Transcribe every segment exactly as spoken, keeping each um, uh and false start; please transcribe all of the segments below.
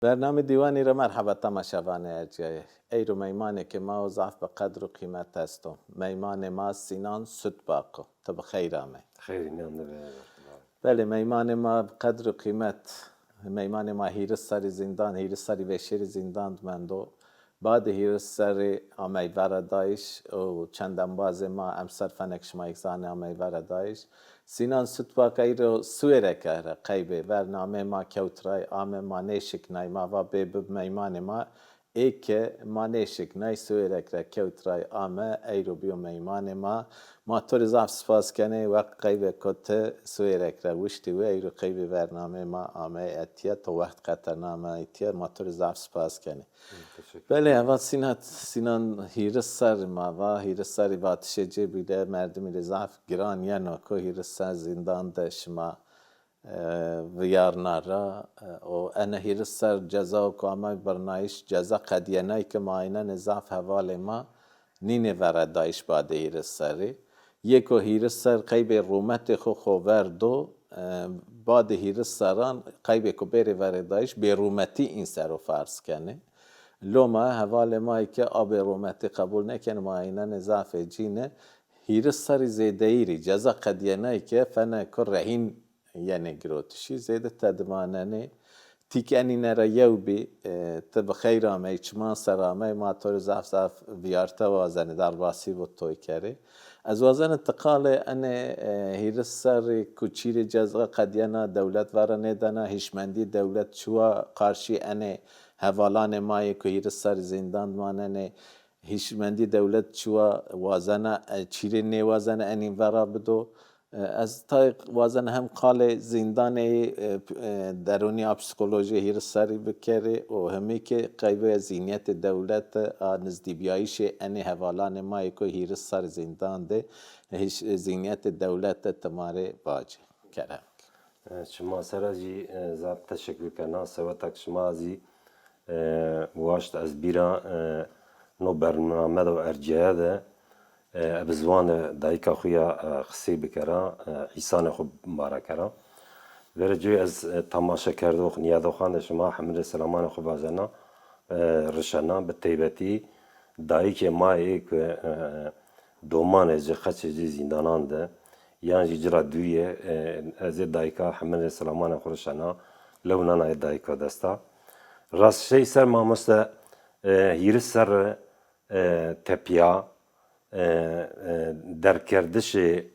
Bernamê Dîwanî ra merheba temaşevanê erciyayê. Eyro meymanêkê ma o zaf bi qedr û qîmet esto. Meymanê ma Sînan Sutbak o. Ti bi xeyr amey. Xeyrî mîyan de be. Belê, meymanê ma bi qedr û qîmet, meymanê ma hîris serrî zîndan, hîris serrî vêşêrî zîndan de mendo. Badê hîris serrî amey veradayîş û çend embazê ma emser fenek şima yek zanê amey veradayîş. Sînan Sutbak eyro siwêreke re qeybê bernameyê ma kewt ray, ame ma nêşiknay, ma va bê bib meymanê ma, ê ke ma nêşiknay siwêrek re kewt ray ame, eyro bîyo meymanê ma. Ma to rê zaf spas kenê, wext qeybêko ti siwêrek re wiştî wi, eyro qeybê bernameyê ma amey etîye, to wext qeterna amey etîye, ma to rê zaf spas kenê. Belê, heval Sînat, Sînan hîris serrî ma va, hîris serrî vatişê cê bîle merdimî rê zaf giran yeno ko hîris serr zîndan de şima, e, vîyarna ra, e, û ene hîris serr ceza ko amay birnayîş, ceza qedîyenay ke ma aynenê zaf hevalê ma nînê veradayîş badê hîris serrî. Yê ko hîris serr qeybê rûmetê xo xo ver do, e, badê hîris serran qeybê ko bêrê veradayîş bêrûmetî în ser o ferz kenê. Loma hevalê ma yê ke a bêrûmetî qebul nêkenê, ma aynenê zafê cîne, hîris serrî zêdeyî rê ceza qedîyenay ke fene ko rehîn yenê girotişî, zêde tedimanenê. Tîk enîne ra yew bî, e, ti bi xeyr amey, çiman ser amey, ma to rê zaf zaf vîyarte wazenê, derbasî bo toy kerê. Ez wazenê ti qalê enê, e, hîris serrî ku çîrê ceza qedîyena dewlet vera nêdana, hişmendî dewlet çiwa qarşî enê hevalanê ma yê ku hîris serrî zîndan de manenê, hişmendî dewlet çiwa wazena, e, çîrê nêwazena enîn vera bido. E, ez tay wazena hem qalê zîndanê, e, p-, e, derûnî a psîkolojî hîris serrî bikerê û hemî ke qeybe zînîyetê dewlete a nizdîbîyayîşê enê hevalanê ma yê ku hîris serrî zîndan de, hîş-, zînîyetê dewlete ti ma rê vacê. Kerem. E, şima sera jî, e, zaf teşekkür kena. Seweta ke şima zî, e, waşt ez bîra, e, no bername de ercîyaye de, e, bi ziwanê dayika xo ya, e, qisey bikera, e, îsanê xo bare kera. Verê coy ez, e, temaşekerdox, nîyadoxanê şima hemî rê selamanê xo vajena, e, rişena, bi teybetî dayikê ma yê ke, e, domanê ci, qeçê ci zîndanan de, yan jî ci ra dûrî yê, e, ez ê dayika hemî rê selamanê xo rişena, lew nana ê dayika desta. Rastey ser mamoste, e, hîris serre, e, tepîya, e, e, dergkerdişê,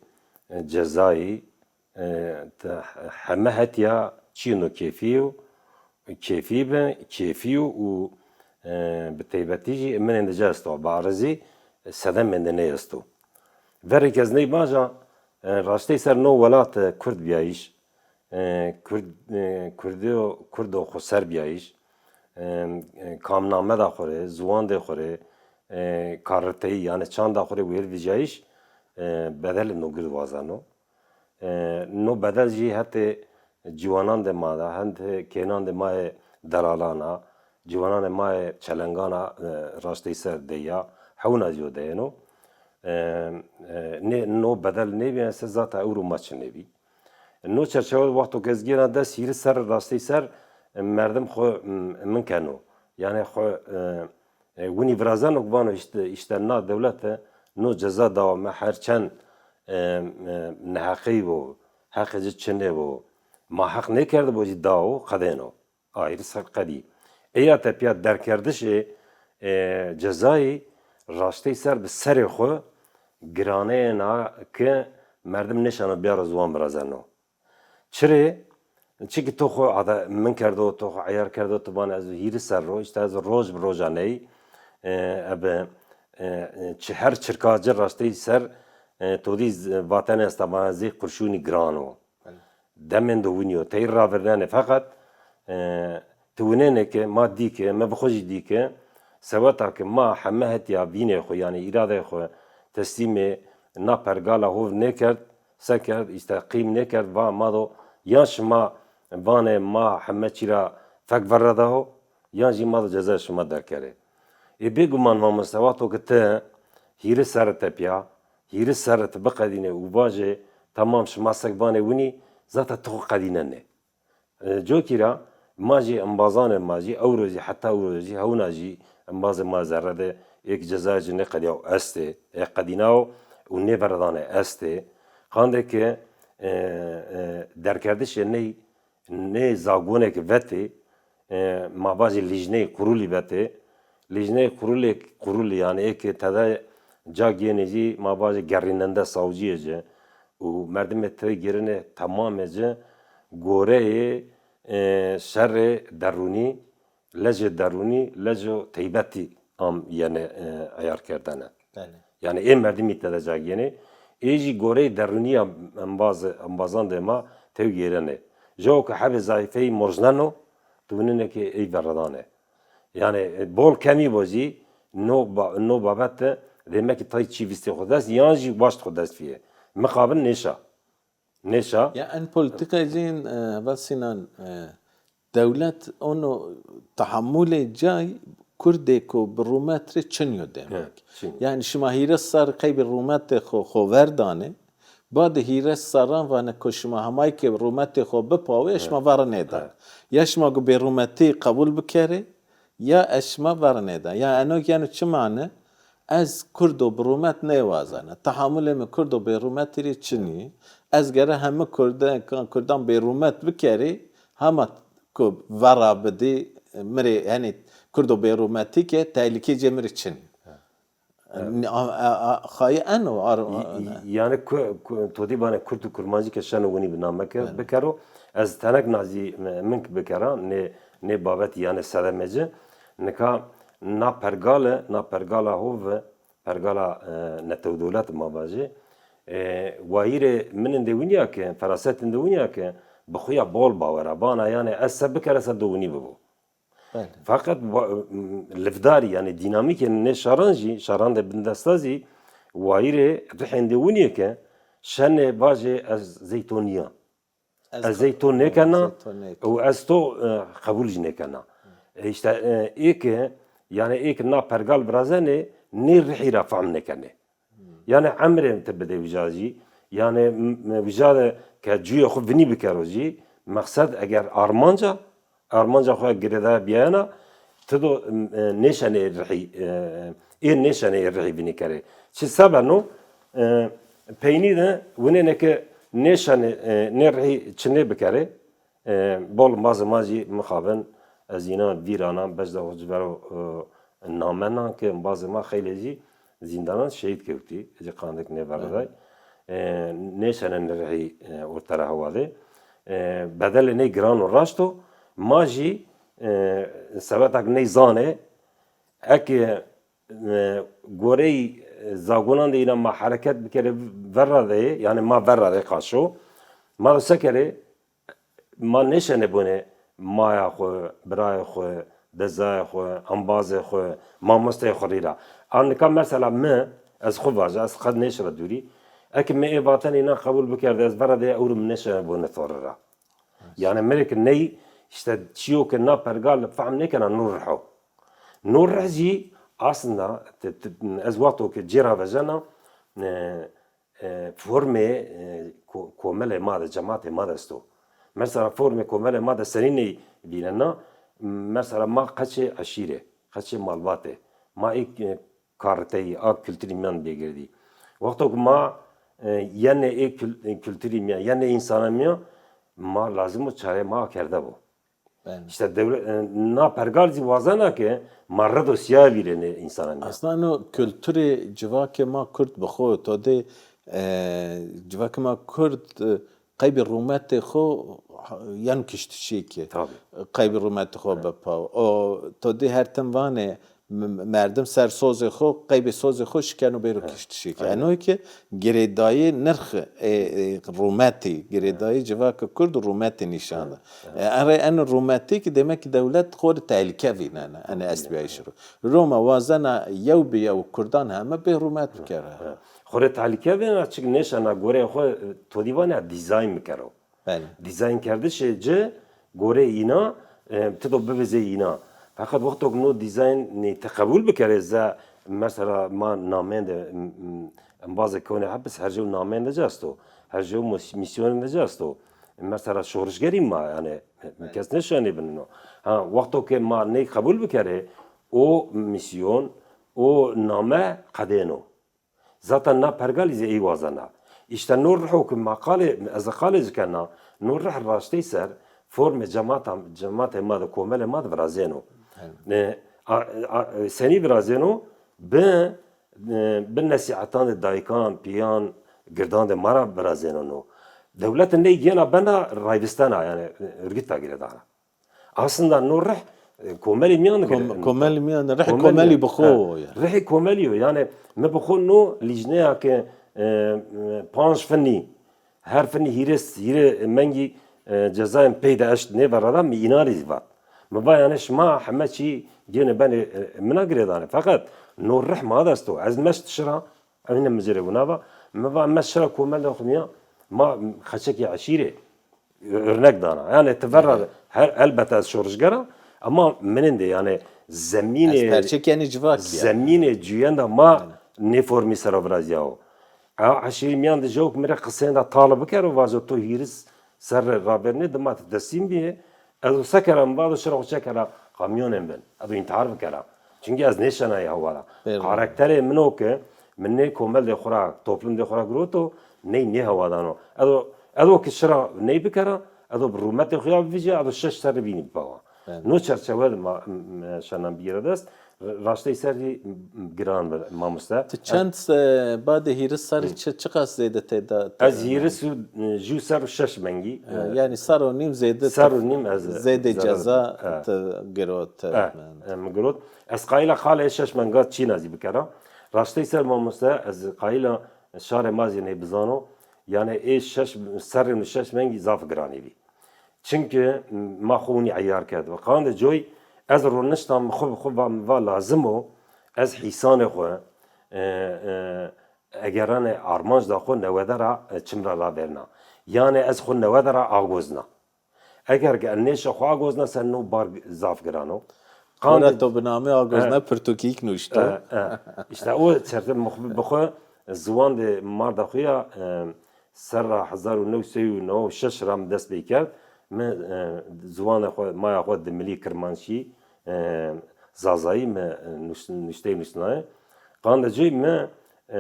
e, cezayî, e, te-, heme hetîya çîno kêfî yo, kêfî bi, kêfî yo û, e, bi teybetî jî minên de ci esto. Bi arizî sedemên de ney esto. Verê ke ez ney vaja, e, rastey ser no welat, e, kurd bîyayîş, e, kurd, e, kurdo, kurdo xo ser bîyayîş, e, e, kamnameda xo rê, ziwandê xo rê, e, karriteyî, yanî çanda xo rê wêr vîjayîş, e, bedelê no gird wazeno. E, no bedel jî hetê ciwanandê ma de, hetê kênandê ma yê delalan a, ciwananê ma yê çelengan a, e, rastey ser de ya, hewna jî o de yeno. E, e, nê, no bedel nêbîyayîse zata ewro ma çi nêbî. No çerçewe de wexto ke ez gêna dest hîris serre rastey ser, e, merdim xo, m-, min keno. Yanî xo, e, e, winî virazeno ke vano îşte, îşte na dewlete no ceza dawa mi her çend, e, e, neheqî bo, heqê ci çinê bo, ma heq nêkerdibo jî dawo, qedêno. A hîris serr qedî. Eya tepîya dergkerdişê, e, cezayî rastey ser bi serê xo giraneyêna ke merdim nêşeno bîyaro ziwan virazeno. Çirê? Çimkî to xo ada-, min kerdo, to xo eyar kerdo, ti vanê ez hîris serr o, îşte ez roj bi roja ney, e, ebe, e, e, çi her çirka ci rastey ser, e, to dî z-, vatene esta, vana zê qurşûnî giran o. Demên de winî yo. Tey ravirnenê feqet, e, ti winenê ke ma dî ke, mi bi xo jî dî ke, seweta ke ma heme hetîya vînê xo, yanî îradeyê xo teslîmê na pergala hov nêkerd, se kerd, îşte qîm nêkerd, va ma do yan şima vanê ma heme çî ra fek verre da ho, yan jî ma do cezayê şima derg kerê. Ê bêguman mamoste, wexto ke ti hîris serre tepîya, hîris serre ti biqedînê û vajê temam şima sek vanê winî, zata ti xo qedînenê. E, cokî ra, Ma jî embazanê ma jî ewro jî heta ewro jî hewna jî embazê ma zerre de ê ki cezayê ci nêqedîyaw estê, ê qedînaw û nêveredane estê. Qandê ke, e, e, derkerdişê ney nê zagonêk vetê, e, ma vajê lîjneyê qurulî vetê. Lîjneyê qurulê, qurulî, yanî ê ke tede ca gênê jî ma vajê gerînende sawcîyê ci û merdimê tey gêrenê temamê ci goreyê, e, şerê derûnî, lejê derûnî, lejo teybetî am yenê, e, eyar kerdene. Belê. Yanî ê merdimî tede ca gênê. Ê jî goreyê derûnîya embaz, embazandê ma tew gêrenê. Jewo ke hebê zayîfeyî mojneno, tu winenê ke ey veredanê. Yanî, e, bol kemî bo jî no ba-, no babet de demek ki tay çî vîstê xo dest yan jî waşt xo dest fîye. Mixabin nêşa. Nêşa. Ya en polîtîkayê cîn, e, Heval Sînan, e, dewlet ono tehamulê cay kurdêko bi rûmet rê çin yo demek. Evet, çin. Yanî şima hîris serr qeybê rûmetê xo, xo verdanê, badê hîris serran vanê ko şima hemay ke rûmetê xo bipawê, ez şima verre nêda. Evet. Ya şima go bêrûmetî qebul bikerê, ya ez şima verre nêda. Ya eno yeno çi mane? Ez kurdo bi rûmet nêwazena. Tehamulê mi kurdo bêrûmetî rê çinî. Ez gere heme kurde-, kurdan bêrûmet bikerî, hema ku vera bidî, mi rê, henî kurdo bêrûmetî ke tehlîkê cê mi rê çinî. Ni-, a, a, a, xayî eno, ar-, Y-, y-, yanî ku, ku, to dî vanê kurd û kurmancî ke şeno winî bi name ke, bikero. Ez tenek na zî, e, min ki bikera, nê, nê babetî yanî sedemê ci. Nika na pergale, na pergala ho vi, pergala, e, netewdewlet ma vajê. E, wayîrê min êndê winî ya ke, ferasetê êndê winî ya ke, bi xo ya bol bawer a. Vana yanî ez se bikera se do winî bibo. Belê. Feqet va-, livdarî, yanî dînamîkê nê şaran jî, şaran de bindesta zî, wayîrê rihê êndê winî yê ke şenê vajê ez zey to nîya. Ez zey to nêkena û ez to, e, qebul jî nêkena. E, îşte, e, ê ke, yanî ê ke na pergal virazenê, nê rihî ra fehm nêkenê. Yanî emrê ti bidê wija jî, yanî m-, m-, wija de ke cuyê xwu vinî bikero jî, meqsed eger armanc a, armanca xwu girêdaya biyayena, ti do, m-, e, nêşenê rihî, e, ê nêşenê rihî vinî kerê. Çi sebe no, e, peynî de winêne ke nêşenê, e, nê rihî çinê bikerê, E, bol embazê ma jî mixabin, ez înan vîr anan, bejna xo ci vero, e, name nan ke embazê ma xeylê jî zîndanan şehîd kewtî, ecê qandek nêvereday. E, nêşenê nirihî, e, ortera hewa de. E, bedelê ney giran o, raşt o. Ma jî, e, sebetak ney zanê, eke, e, goreyî, e, zagonan de îna ma hereket bikerê verra de, yanî ma verra de qaşo, ma do se kerê, ma nêşenê bonê maya xwu, birayê xwu, dezayê xwu, embazê xwu, mamosteyê xwu rî ra. A nika mesela mi, ez xwu vaja, ez qet nêşiba dûrî. Eke mi ê vatenê înan qebul bikerde, ez vera de ewro mi nêşenê bonê to rî ra. Yanî mi rê ki ney, îşte çîyo ke na pergal fehm nêkena no rih o. No rih jî aslında, ti, ti, ez wexto ke cê ra vejena, e, e, formê, e, ko-, komelê ma de, cematê ma de esto. Mesela formê komelê ma de senî ney vînena, mesela ma qeçê eşîrê, qeçê malbatê. Ma ê, e, kariteyî, a kulturî mîyan bêgirdî. Wexto ke ma, e, yenê ê kul-, e, kulturî mîyan, yenê însana mîyan, ma lazim o çareyê ma akerde bo. Belê. Îşte dewle-, e, na pergal zî wazena ke ma red û sîya vîrênê însana mîyan. Aslında no kulturê civakê ma kurd bi xo, to dê, e, civakê ma kurd, e, qeybê rûmetê xo, ha, yeno kiştişî ke. Tabii. Qeybê rûmetê xo bipaw. O, to dê her tim vanê, m-, merdim ser sozê xo, qeybê sozê xo şikeno bêro kiştişî ke. Aynen. Eno ke girêdayî nirxê, e, e, rûmetî, girêdayî civakê kurd û rûmetî nîşan da. E, erê eno rûmetî ki demek ki dewlet xo rê tehlîke vînena, eno estbîyayîş ro. Roma wazena yew bi yew kurdan heme bêrûmet bikera. Xo rê tehlîke vînena, çik nêşena goreyê xo, e, to dî vanê dîzayn bikero. Belê. Dîzaynkerdişê ci goreyê îna, e, ti do bivizê îna. Feqet wexto ke no dîzaynî ti qebul bikerê, ze mesela ma nameyên de, m-, m-, embazê kewnê hepis her jew nameyên de ci esto. Her jew mos-, mîsyonên de ci esto. Mesela şorişgerî ma, yanî kes nêşenê binino. Ha, wexto ke ma ney qebul bikerê, o mîsyon, o name qedêno. Zaten na pergalî zî ey wazena. Îşte no riho ke ma qalê, ez qalê zî kena, no rih raştey ser formê cemata, cematê ma de, komelê ma de virazêno. E, a, a, senî virazêno? Bi, e, bi nesîhetandê dayikan, pîyan, girdandê ma ra virazêno no. Dewlete ney gêna bena rayvistena, yanî, e, örgüt ra girêdana. Aslında no rih, e, komelî mîyan de Kom-, girê-, komelî mîyan de, rihê komelî, komelî bi xo ha, yo ya. Rihê komelî yo. Yanî mi bi xo no lîjneya ke, e, e, panc finî, her finî hîrê, hîrê mengî, e, cezayên pey de eşt nêverada, mi înan rê zî vat. Mi va yanî şima heme çî gênê benê, e, mina girêdanê. Feqet no rih ma dest o. Ez meşt şira, Emîne mi ci rê wina va. Mi va, mi şira komel de xo mîyan, ma xeçekê eşîrê örnek dana. Yanî ti verra her, elbet ez şorişger a, ama minên de yanî zemînê, ez perçekî enê civakî ya. Zemînê cuyenda ma nê formî ser o virazîyawo. A eşîrî mîyan de jewk mi rê qiseyên de tale bikero, vajo to hîris serre ravêrnê, dima ti tesîm bîyê. Ez o se kera, mi vado şira xo çekera kamyonên bin. Ez o întîhar bikera. Çunkî ez nêşena ey hewara. Karakterê min o ke min nê komeldê xo ra, toplumdê xo ra giroto, ney nêhewadano. Ez o, ez o ke şira ney bikera, ez o bi rûmetê xo ya bivîje, ez o şeş serrî bînî bipawa. No çerçewe de ma, m-, m-, şena bigêra dest. Raştey ser zî giran bi mamoste. Ti çend, e, badê hîris serrî çi, çiqas zêde tê da, tê... Ez hîris û, e, jû ser û şeş mengî, e, yanî ser û nîm zêde, ser û nîm ez zêde ceza ti girot. E, e, mi girot. Ez qayîl a qalê ê şeş menga çîna zî bikera. Raştey ser mamoste, ez qayîl a şarê ma zî ney bizano. Yanî ê şeş, serrî û şeş mengî zaf giranî bî. Çimkî ma xo winî eyar kerd. Qandê coy ez ronişta, mi xo bi xo va, mi va lazim o ez hîsanê xo, e, e, egeranê armanc da xo newede ra, e, çim ra ravêrna. Yanî ez xo newede ra agozna. Eger ke nêşa xo agozna, ser no bar zaf giran o. Qandê to bi namê agozna, e, pirtûkîk nuşto. E, e. Îşte o çerçeve mi xo bi xo ziwandê marda xo ya, e, serra hezar û new sey û neway û şeş ra mi dest pê kerd. Mi, e, ziwanê xo, maya xo dimilî, kirmanckî, e, zazayî mi, e, nus-, nuştey nusnaye. Qandê coy mi, e,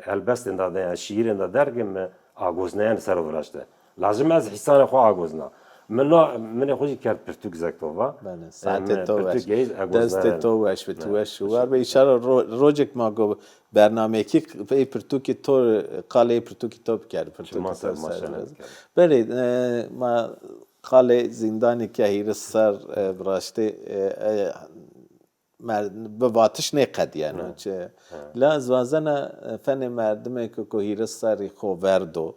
helbestên de, de, şîîrên de derg mi agoznayene ser o viraşte. Lazim ez hîsanê xo agozna. Mi no, minê xo jî kerd pirtûk, zek to va. Belê, e, saetê to weş. Destê to weş bi, ti weş û war be. Înşallah ro-, rocek ma go bernameyekî ey pirtûkê to, qalê ê pirtûkê to bikerî, pirtûkê to ser. Belê, e, ma qalê zîndanî ke hîris ser, e, bi raştî, e, e, mer-, bi vatiş nêqedîyeno. Çi, la ez wazena, e, fenê merdimêko ku hîris serrî xo verdo,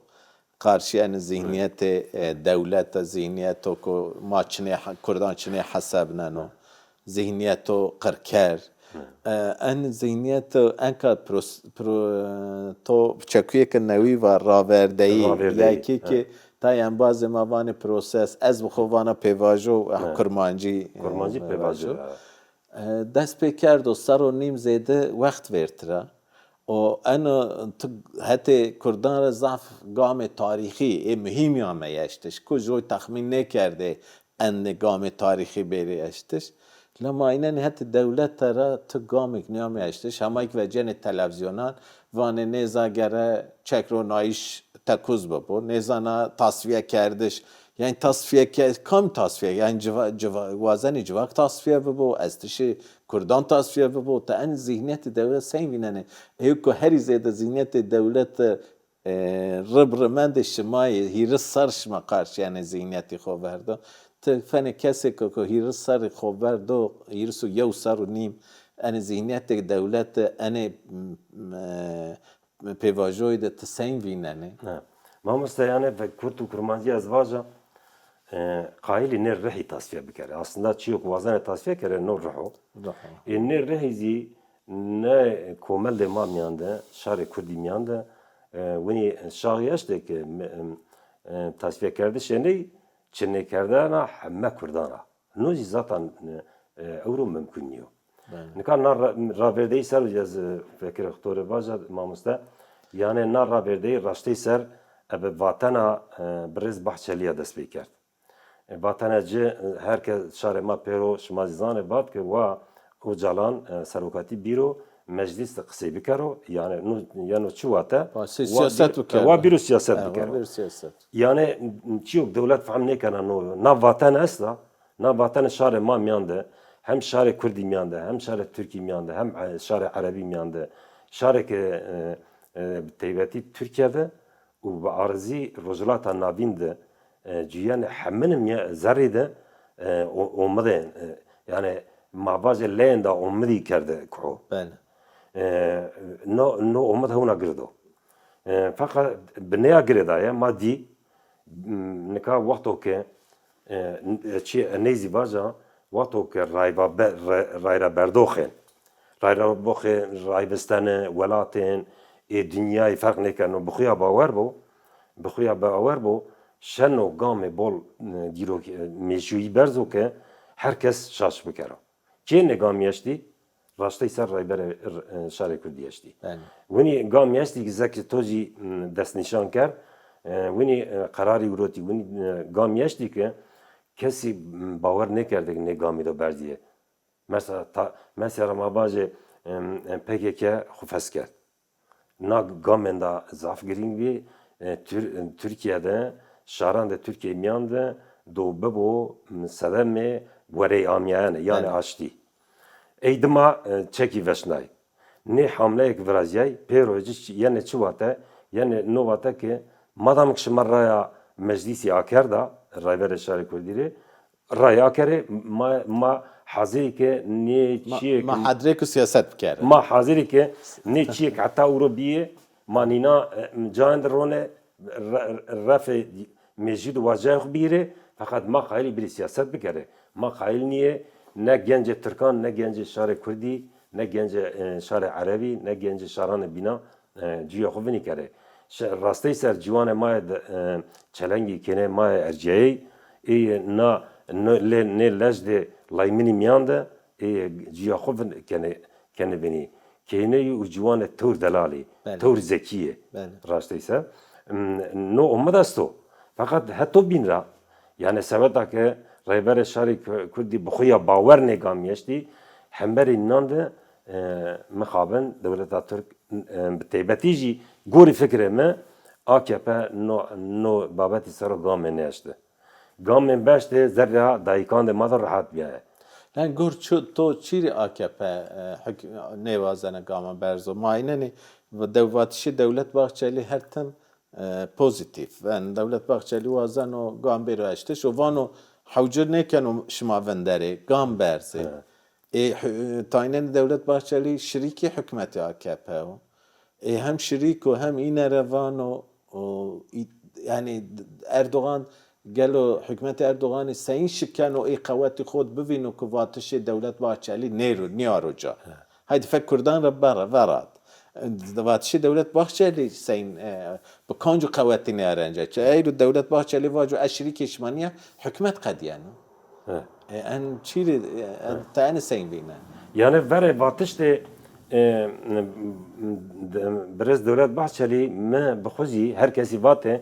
qarşî enê zîhnîyetê, e, dewlete, zîhnîyeto ku ma çinê he-, kurdan çinê hesebneno. Zîhnîyeto qirker. E, en zîhnîyeto enka pros-, pro-, to çekuyêke newî va, raverdeyî, raverdeyî, ya kî ki tayê embazê ma vanê proses, ez bi xo vana pêvajo, kurmancî, e, kurmancî pêvajo, pêvajo. E, dest pê kerdo ser û nîm zêde wext vêrtira. O eno ti hetê kurdan ra zaf gamê tarîxî ê muhîmî ame eştiş. Ku joy texmîn nêkerdê endê gamê tarîxî bêrê eştiş. La ma înenê hetê dewlete ra ti gamêk nêamê eştiş. Hema kî vecenê televîzyonan, vanê nêza gere çekronayîş tekuz bibo, nêzana tasfîye kerdiş. Yanî tasfîye ke-, kam tasfîye? Yanî civa-, civa-, wazenê civak tasfîye bibo, estişê kurdan tasfîye bibo. Ti en zîhnîyetê dewlet sey vînenê? Ê ku herî zêde zîhnîyetê dewlete, e, rib rimendê şima yê, hîris serr şima qarşî enê zîhnîyetî xo verdo. Ti fenê kesêko ku hîris serrî xo verdo, hîris û yew serr û nîm, enê zîhnîyetê dewlete, enê, m-, m-, e, pêvajoyî de ti sey vînenê? Ha. Mamoste, yanî ve kurt û kurmancî ez vaja, e, qayîlî nê rihî tasfîye bikerê. Aslında çîyo ku wazenê tasfîye kerê no rih o. Rih o. Ê nê rihî zî ne komeldê ma mîyan de, şarê kurdî mîyan de, e, winî şaxî eştê ke me-, em, e, tasfîyekerdişê ney çinêkerdena heme kurdan a. No zî zaten, e, e, ewro mumkun nîyo. Belê. Nika na ra-, ravêrdeyî ser o ez, e, fekirê xo to rê vaja, mamoste. Yanî na ravêrdeyî raştey ser ebe vatena, e, birêz Bahçelî ya dest pê kerd. E, vatena ci, e, her kes şarê ma pêro, şima zî zanê, vat ke wa Ocalan, e, serokatî bîro, meclîs de qisey bikero, yanî no, yeno çi wate? Wa sey wa siyaset bîro, bikero. Wa bîro siyaset bikero. Wa bîro siyaset. Yanî çîyo dewlet fehm nêkena no, na vatene esta, na vatene şarê ma mîyan de, hem şarê kurdî mîyan de, hem şarê tirkî mîyan de, hem, e, şarê erebî mîyan de, şarê ke, e, e, bi teybetî Tirkîye de û bi arzî Rojhilata Navîn de, e, cuyîyanê hemine mîya-, zerrî de, e, o-, omidê, e, yanî ma vajê leyên de omidî kerde kuho. Belê. E, no, no omid hewna girdo. E, feqet bi nêya girêdaye ma dî, m, nika wexto ke, e, n-, çi, e, ney zî vaja, wexto ke rayva be-, re-, rayraberdoxên, rayraberdoxên, rayvistene, welatên, ê dinyayî ferq nêkeno, bi xo ya bawer bo, bi xo ya bawer bo, şeno gamê bol, e, dîrok, e, mêşûyî berzo ke her kes şaş bikero. Kê nê gamî eştî? Raştey ser rayberê, e, şarê kurdî eştî. Belê. Winî gamî eştî ki zeke to zî, m, destnîşan kerd, e, winî, e, qerarî wirotî, winî, e, gamî eştî ki kesî, m, bawer nêkerde ki nê gamî do berdîye. Mesela, ta-, mesela ma vajê, em, em, P K K xwu fes kerd. Na gamên de zaf girîng bî. E, Tir-, Tirkîye de, şaran de Tirkîye mîyan de do bibo, m, sedemê wereyamîyayene, yanî Belê. aştî. Ey dima, e, çekî veşnay. Nê hamleyêk virazîyay, pêro ci çi-, yenê çi wate? Yenê no wate ke madam ke şima raya meclîsî akerda, rayverê şarê kurdî rê, raya kerê, ma, ma hazirî ke nê Ma, çîyêk ma hadrêk û siyaset bikerê. Ma hazirî ke nê çîyêk heta ewro bîyê, ma nîna, e, cayên de rone, re-, refê mêjî de wa cayê xwu bîrê, feqet ma qayîlî birî siyaset bikerê. Ma qayîl nîyê, ne gencê tirkan, ne gencê şarê kurdî, ne gencê, e, şarê erebî, ne gencê şaranê bînan, e, cuyê xwu vinî kerê. Şi-, rastey ser ciwanê ma yê de, e, çelengî kênê ma yê erciyayey, ê yê na, no, lê, nê lejdê layminî mîyan de, ê yê cuya xwu vin-, kenê, kenê vinî. Kêneyî û ciwanê tewr delalî, Belê. tewr zekî yê. Belê. Rastey ser. M, no umid esto. Feqet heto bîn ra, yanî sebeta ke reyberê şarê Ku-, kurdî bi xwu ya bawer nê gamî eştî, hemberê nînan de, e, mixabin dewleta Tirk, e, bi teybetî jî gorî fikrê mi A K P no, no babetî ser o gamê nêeşti. Gamên beştê zerrîya dayîkan de ma de rehet bîyaye. Yanî gor çi, to çîrî A K P, e, huk-, nêwazene gama berzo? Ma înenî dew-, vatişê Dewlet Bahçelî her tim, e, pozîtîf. Yanî Dewlet Bahçelî wazeno gam bêro eştiş û vano hewce nêkeno şima vinderê, gam berzê. Evet. Ê, hü-, taynenî Dewlet Bahçelî şirîkê hukmetê A K P o. Ê, hem şirîk o hem îne re vano, o, î-, yanî Erdogan, gelo hukmetê Erdoganî seyîn şikeno ê qewetî xo de bivîno ku vatişê Dewlet Bahçelî nêro, nîyaro ca. He. Haydi fek kurdan re bere, verat. Vatişê Dewlet Bahçelî seyîn, e, bi kanco qewetî nêarence. Çi eyro Dewlet Bahçelî vaco ez şirîkê şima nîya, hukmet qedîyeno. He. E, en çîrê, e, en, He. te enê seyîn vînen. Yanî verê vatiştê, e, de-, birêz Dewlet Bahçelî mi bi xwu zî her kesî vatê,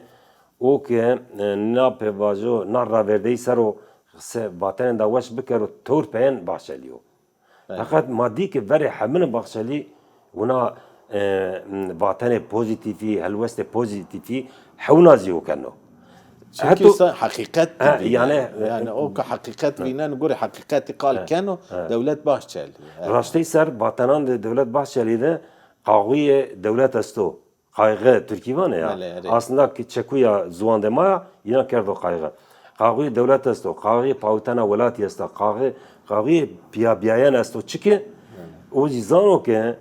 o ke, e, na pêvajo, na ravêrdeyî ser o se vatenên de weş bikero, tewr peyên Bahçelî yo. Belê. Feqet ma dî ke verê hemine Bahçelî wina, e, vatenê pozîtîfî, helwestê pozîtîfî hewna zî o keno. Çimkî Heto- sa heqîqet He, dî yanî, vîneno. e, Yanî o ke heqîqet he. vîneno, gorê heqîqetî qal He, keno, he. Dewlet Bahçelî. He. Rastey ser vatenan de Dewlet Bahçelî de qaxuyê dewlet esto. Qayxî tirkî vanê ya. Belê, erê. Aslında ki çekuya ziwandê ma ya, înan kerdo qayxî. Qaxuyê dewlet esto, qaxuyê pawitena welatî esta, qaxuyê, qaxuyê pîyabîyayen esto. Çike? Belê. O zî zano ke,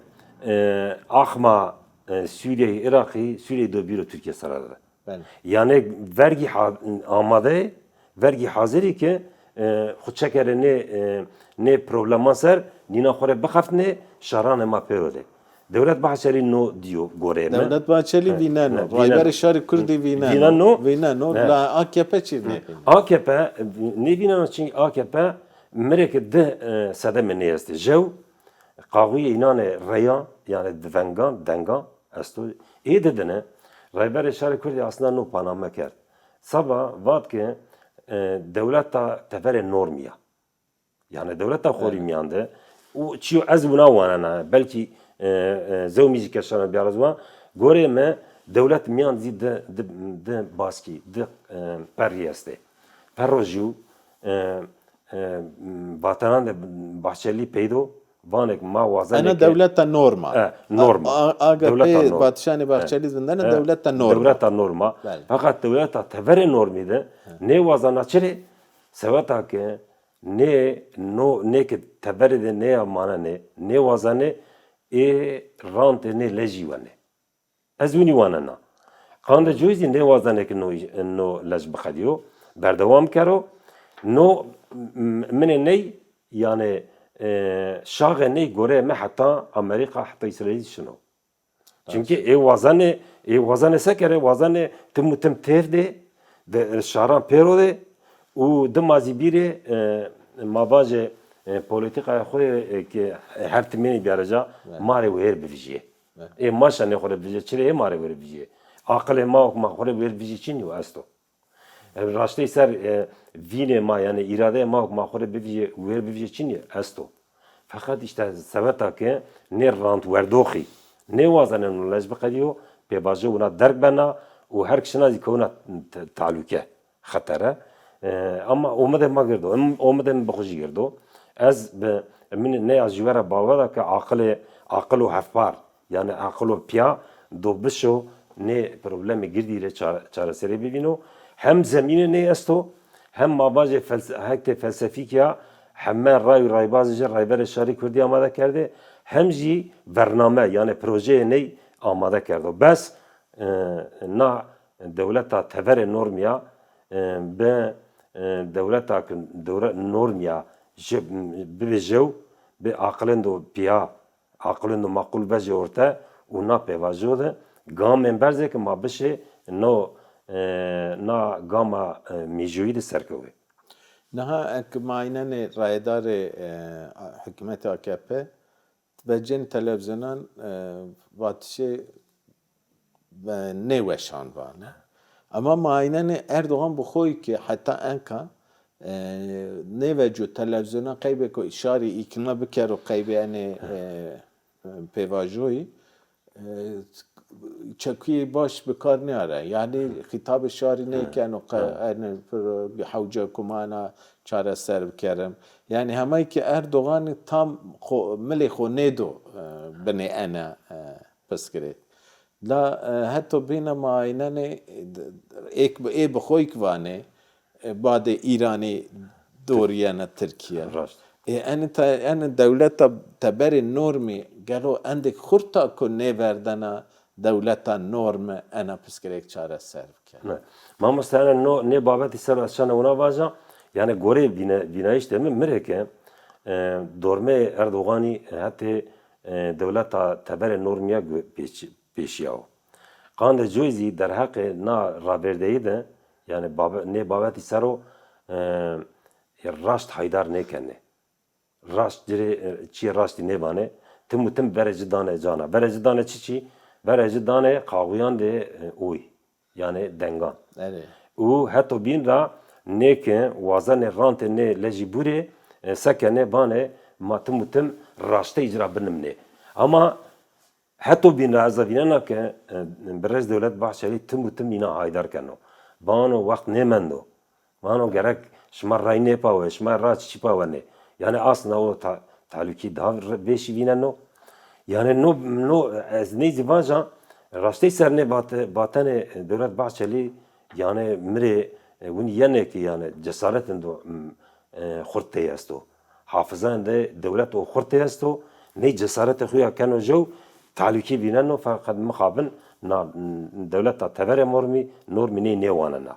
e, axma, e, Sûrîyeyî, Iraqî, Sûrîyeyî do bîro Tirkîye sera de. Belê. Yanî vergî ha-, amade, vergî hazirî ke, e, xwu çekerê nê, e, nê probleman ser, nîna xwu rê bixeftnê, şaranê ma pêro de. Dewlet Bahçelî no dîyo goreyê mi. Dewlet Bahçelî He, vîneno. he, vîneno. Rayberê şarê kurdî vîneno. Vîneno. Vîneno. He. La A K P çî nêvîneno? A K P, e, nêvîneno, çimkî A K P mi rê ke di, e, sedemê nê estê. Jew, qaxuyê înan ê reyan, yanî di vengan, dengan esto. Ê didine, Rayberê Şarê Kurdî aslında no paname kerd. Seba vat ke, e, dewleta teverê normî ya. Yanî dewleta xorî mîyan de û çîyo ez wina wanena, belkî, e, e, zewmî zî ke şana biyara ziwan, gorê mi dewlet mîyan zî di, di, di baskî, di, e, perrî estê. Perro jû, e, e, vatenan de Bahçelî peydo, vanê ke ma wazanê ke... Ena dewleta norma. E, norma. A, a, aga pê vatişanê Bahçelî vindene dewleta norma. Dewleta norma. Belê. Feqet dewleta teverê normî de nêwazana çirê? Seweta ke nê, no, nê ke teverê de nêya manenê, nêwazanê ê rantê nê lejî wenê. Ez winî wanena. Qandê coy zî nêwazanê ke no, no lej biqedîyo, berdewam kero. No, m-, minê ney, yanî, e, şaxê ney goreyê mi heta Amerîka, heta Îsraîl şino. Çimkî ê wazanê, ê wazanê se kerê? Wazanê tim û tim têv dê, de, şaran pêro dê û dima zî bîrê, e, ma vajê, e, polîtîkaya xo yê, e, ke her timênî biyarê ca, ma rê wêr bivijîyê. Ê ma şanê xo rê bivijê, çirê ê ma rê wêr bivijîyê? Aqilê ma û ma xo rê wêr bivijî çin yo, esto. E, raştey ser, e, vînê ma, yanî îradeyê ma û ma xo rê bivijê, wêr bivijê çin yo, esto. Feqet îşte seweta ke nê rantwerdoxî nêwazanê no lej biqedîyo, pêvajo wina derg bena û her ke şina zî kewna t-, tehlûke, xetere. E, ama omidê ma girdo, em-, omidê mi bi xo jî girdo. Ez bi, min nê ya jû vera bawer a ke aqilê, aqilo hevpar, yanî aqilo pîya do bişo nê problemê girdî rê ça-, çareserî bivîno. Hem zemînê ney esto, hem ma vajê fels-, hektê felsefîk ya, heme ray û raybazê ci Rayberê Şarê Kurdî amade kerdê, hem jî vername, yanî projeyê ney amade kerdo. Bes, e, na dewleta teverê normî ya, e, bi, e, dewleta ke dewre-, normî ya, ji, bibê jew, bi aqilêndo pîya, aqilêndo maqûl vejê orte û na pêvajo de gamên berzê ke ma bişê no, e, na gama, e, mîjoyî de serkewê. Niha eke ma eynenê rayedarê, e, hikûmetê A K P, vecên televîzyonan, e, vatişê, e, nêweşan vane. Ema ma eynenê Erdogan bi xo yî ke heta enka, e, nêveco televîzyonan qeybê ke şarî îkna bikero qeybê enê, e, e, pêvajoyî, e, çekuyê baş bi kar nêare. Yanî xîtabê şarî nêkeno, qe-, enê pir hewce kumana çareser bikerim. Yanî hemay ke Erdoganî tam xo, milê xo nêdo, e, binê ene, e, piskirêk. La, e, heto bîne ma eynenê, e, ê bi xo yî vanê, e, badê Îranî dorîyena Tirkîye. Raşt. E, enê te-, enê dewleta teberê normî gelo endêk xurt a ku nêverdena dewleta norme ena piskirêk çareser bike? Ne. Mamoste, ene no, nê babetî ser ez şana wina vaja, yanî goreyê vîne-, vînayîşê mi, mi rê ke, e, dormeyê Erdoganî hetê, e, dewleta teberê normî ya gu-, pêş-, pêşîyawo. Qandê coy zî derheqê na ravêrdeyî de, yanî babe-, nê babetî ser o, e, raşt haydar nêkenê. Raşt ci rê, e, çîyê raştî nêvanê. Tim û tim verê ci danê cana. Verê ci danê çiçî? Verê ci danê qaxûyan de, e, oy. Yanî dengan. Erê. Û heto bîn ra nê ke wazenê rantê nê lejî bûrê, e, se kenê vanê ma tim û tim raştey ci ra binimnê. Ama heto bîn ra ez a vînena ke, e, birêz Dewlet Bahçelî tim û tim îna haydar keno. Vano wext nêmendo. Vano gerek şima ray nêpawe, şima ra çiçî pawenê. Yanî aslında o ta-, tehlûkî daha re-, vêşî vîneno. Yanî no, no, ez ney zî vaja, raştey ser nê vate-, vatenê Dewlet Bahçelî, yanî mi rê, e, winî yenê ke yanî cesaretêndo, m, e, xurt tey esto. Hafizayên de dewlet o xurt tey esto. Ney cesaretê xo ya keno jew, tehlûkî vîneno, feqet mixabin na, m, dewleta teverê normî, normî ney nêwanena.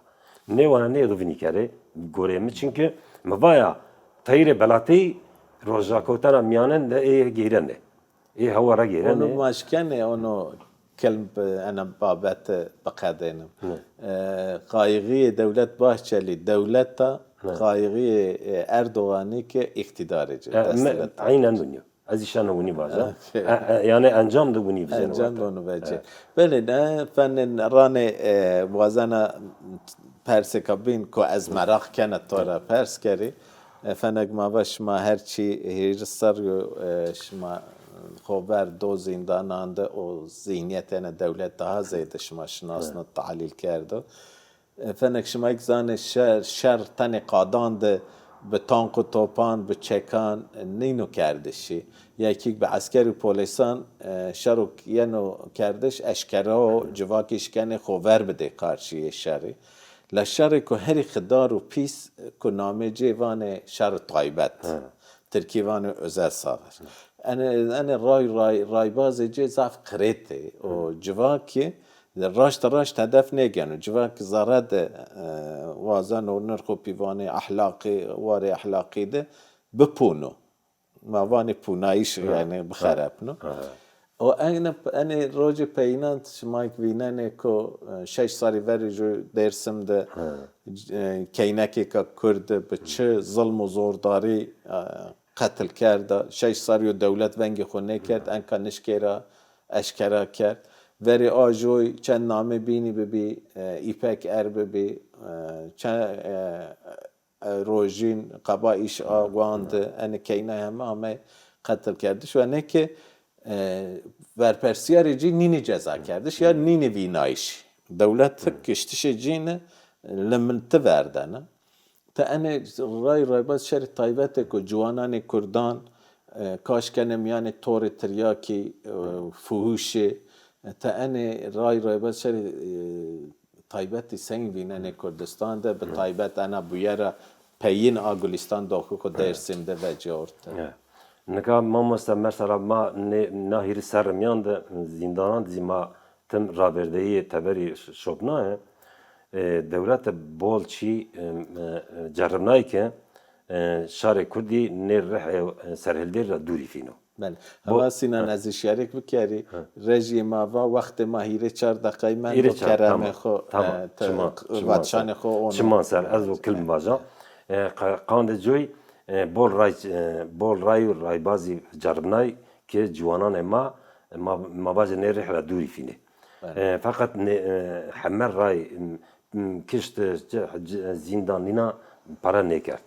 Nêwanenê, êdo vinî kerê, goreyê mi. Çimkî mi vaya teyîrê belateyî rojnakewtena mîyanen de ê geyrenê. Ê hewa ra geyrenê. Onu maşkenê, onu kelm bi ena babete biqedênim. Ne. E, qayxîyê Dewlet Bahçelî dewleta, ne, qayxîyê, e, Erdoganî ke îqtîdarê ci, e, desthilatê ci. Eynen winî yo. Ez zî şena winî vaja. Okey. E, e, yanî encam de winî vijeno. Encam de weta winî vecê. Evet. Belê, ne, fenê ranê, e, wazena persêka bîn ku ez meraq kena to ra pers kerî. E, fenek ma va şima her çî hîris serr yo, e, şima xo ver do zîndanan de û zîhnîyetêne dewlet daha zêde şima şinasno, tahlîl kerdo. E, fenek şima kî zanê şer, şer tenê qadan de bi tank û topan, bi çekan nîno kerdişî. Ya kî bi esker û polîsan, e, şero yeno kerdiş eşkera o, civakî şkenê xo ver bidê karşîyê şerî. La şerê ku herî xidar û pîs, ku namê cê vanê şer taybet. He. Tirkî vanê özel savaş. Enê, enê ray, ray, raybazê cê zaf qirêt ê û civakî raşta raşt hedef nêgeno. Civakî zere de, e, wazeno nirx û pîvanê ehlaqî, warê ehlaqî de bipûno. Ma vanê pûnayîş, yanî bixerepno. Û enê, enê rojê peyînan şima kî vînenê ku, e, şeş serrî verê jû Dêrsim de, e, keynekêka kurd de bi çi zilm û zordarî, e, qetil kerda. Şeş serrî yo dewlet vengê xo nêkerd, enka nişkê ra eşkera kerd. Verê a joy çend namê bînî bibî, e, Îpek Er bibî, e, çe-, e, e, Rojîn, Qeba Îş a, wan de, enê keynay heme amey qetil kerdiş. Û enê ke, e, verpersîyarê cî nînê ceza kerdiş ya nînê vînayîş. Dewlet kiştişê cî ne, limilti verdene. Ti enê ray raybaz şerê taybetê ku ciwananê kurdan, e, kaş kenê mîyanê torê tiryakî, e, fuhuşê, e, ti enê ray raybaz şerê, e, taybetî seng vînenê Kurdistan de, bi taybet ena bûyera peyîn a Gulîstan Doxî ku Dêrsim de vecîya orte. Evet. Nika mamoste mesela ma nê, na hîris serrî mîyan de zîndanan de zî ma tim ravêrdeyî teberî ş-, şopnaye. E, dewlete bol çî, e, e, ceribnayê ke, e, şarê kurdî nê rih, e, serhildêr ra dûrî fîno. Belê. Bo- Hema Sînan, ez zî şîyarêk bikerî. Rejîyê ma va, wextê ma hîrê çar deqayî mendo, keremê xo, e, te-, vatişanê xo ono. Çiman ser, ez o kilm vaja. E, qa-, qandê coy, e, bol ray, e, bol ray û raybazî ceribnay ke ciwananê ma, ma, ma vajê nê rih ra dûrî fînê. Belê. E, feqet nê, e, heme ray, m, m, kişt, e, c-, c-, zîndan nîna pere nêkerd.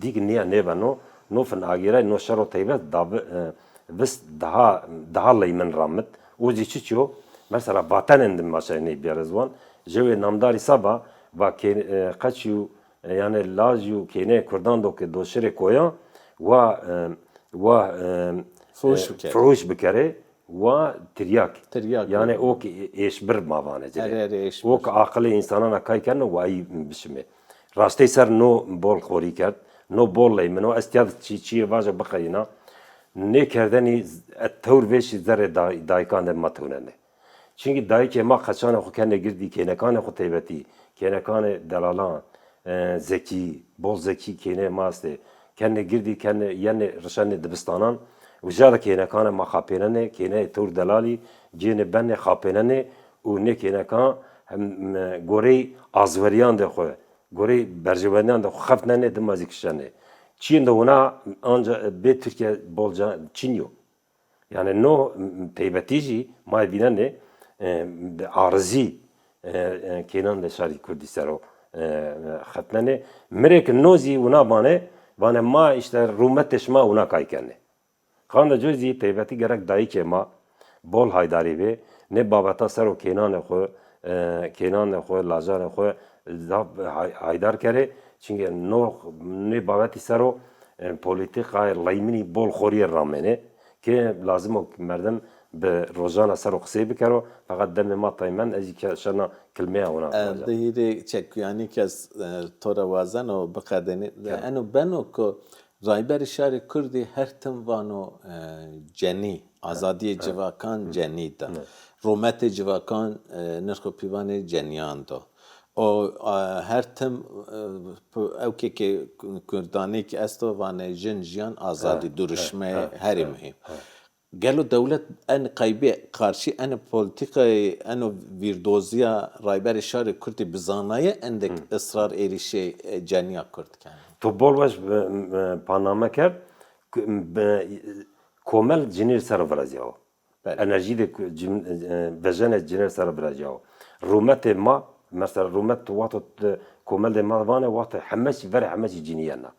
Dîk nîya nêbeno, no fin agêray, no şero teybet dabi, e, vist daha, daha leymin ramit. O zî çiçî yo? Mesela vatenên din ma şaynê bîyarê ziwan. Jewê namdarî sa va, va ke-, e, qeçî û, e, yanê laj û kêneyê kurdan do ke do şirê koyan, wa, e, wa, e, fuhuş e, bikerê. Fuhuş bikerê. Wa tiryak. Tiryak. Yanî o ki êşbir ma vanê ci rê. Erê, erê, êşbir. O ki aqilê însanana kay keno wa ey bişimê. Rastey ser no bol xorî kerd, no bol leymin o, ez tîya de çî-, çîyê vaja biqeyîna. Nê kerdenî z-, e, tewr vêşî zerrê day-, dayîkan de ma tewnenê. Çimkî dayîkê ma qeçanê xo kenê girdî, kênekanê xo teybetî, kênekanê delalan, e, zekî, bol zekî kêneyê ma estê. Kenê girdî, kenê, yenê rişenê dibistanan. Uca de kênekanê ma xapênenê, kêneyê tewr delalî, cênê benê, xapênenê û nê kênekan hem, e, goreyê azwerîyandê xo, goreyê berjewendîyandê xo xeftnenê, dima zî kişenê. Çîyêndê wina anca bê Tirkîya bolca çin yo. Yanî no, m-, teybetî jî ma vînenê, e, bi arizî, e, e, kênan de şarî kurdî ser o, e, e, xetnenê. Mi rê ke no zî wina vanê, vanê ma îşte rûmetê şima wina kay kenê. Qandê coy zî teybetî gerek dayîkê ma bol haydarî bê. Nê babeta ser o kênanê xo, e, kênanê xo, lajanê xo zaf hay-, haydar kerê. Çimkî no, nê babetî ser o, e, polîtîkayê leyminî bol xorîye ramênê. Ke lazim o merdim bi rojana ser o qisey bikero, feqet demê ma tay mend, ez zî ke-, şena kilmeya wina vaja. E, di hîrê çekuyanî ke ez, e, to ra wazeno biqedênî. Eno beno ku Rayberê Şarê Kurdî her tim vano, e, cenî, azadîyê civakan cenî da. Rûmetê civakan, e, nirx û pîvanê cenîyan do. O, e, her tim, e, ewkê ke kurdanî kî esto vanê jin, jiyan, azadî, duruşme herî muhîm. Gelo dewlet en qeybî qarşî eno polîtîkayê, eno vîrdozîya Rayberê Şarê Kurdî bizanaye endek israr êrîşê, e, cenîya kurd keno? To bol weş, e, e, paname kerd. Ku-, be-, Komel cinî ser virazîyawo. Belê. Enerjî de ku-, cin-, e, vejene cinî ser virazîyawo. Rûmetê ma, mesela rûmet wexto t-, komel de ma vanê wexto heme çî verê heme çî cinîyena.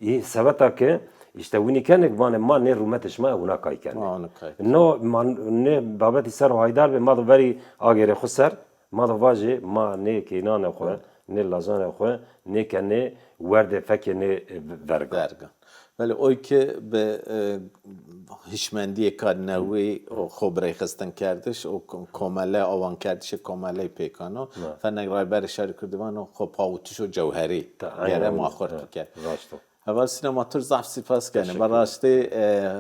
Î sebeta ke îşte winî kenê vanê ma nê rûmetê şima wina kay kenê. Ma wina kay. No ma nê babetî ser haydar be ma do verî agêrê xwu ser ma do vajê ma nê keynanê xwu, nê lajanê xwu nê kenê werdê fekê nê, e, verga. Verga. Belê oy ke bi, e, hişmendîyêka newî û xo birêxistinkerdiş û ko-, komele, awankerdişê komeley pêk ano. Feneg Rayberê Şarê Kurdî vano xo pawitiş o cewherî. Ta-, aynen Gere öyle. ma xurt bikerê. Raşt o. Heval Sîna, ma to zaf sîpas kenê. Teşekkür Ma raştê, e,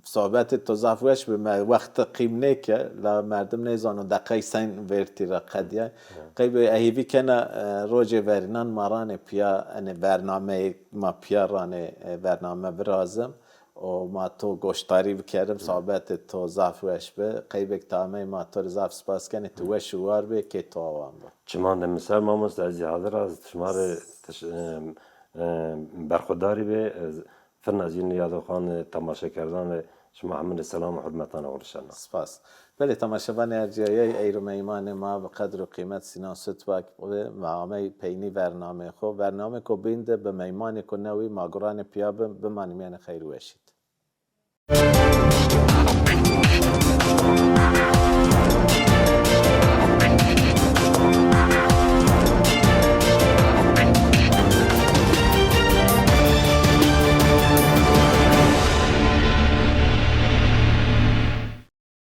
sohbetê to zaf weş bi. Me wext qîm nêke, la merdim nêzano deqey sen vêrtî ra qedîyay. Qey bi e hêvî kena, e, rocê verînan ma ranê pîya, enê bernameyê ma pîya ranê, e, bername virazim. Û ma to goşdarî bikerim, sohbetê to zaf weş bi. Qeybêk ta amey ma to rê zaf spas kenê, ti weş û war bê, kê to awan bo. Çiman de mi ser mamoste, ez zî hazir a, ez şima rê teş-, em, em, berxwedarî bê, ez firna zî nîyadoxan, temaşekerdan rê şima hemî rê selam û hurmetan oxirişena. Spas. Belê, temaşevanê erciyayey, eyro meymanê ma bi qedr û qîmet Sînan Sutpak bi, ma amey peynî vernameyê xo. Vernameyêko bîn de bi meymanêko newî ma guranê pîya bim, bimanî mîyanê xeyr û weşî.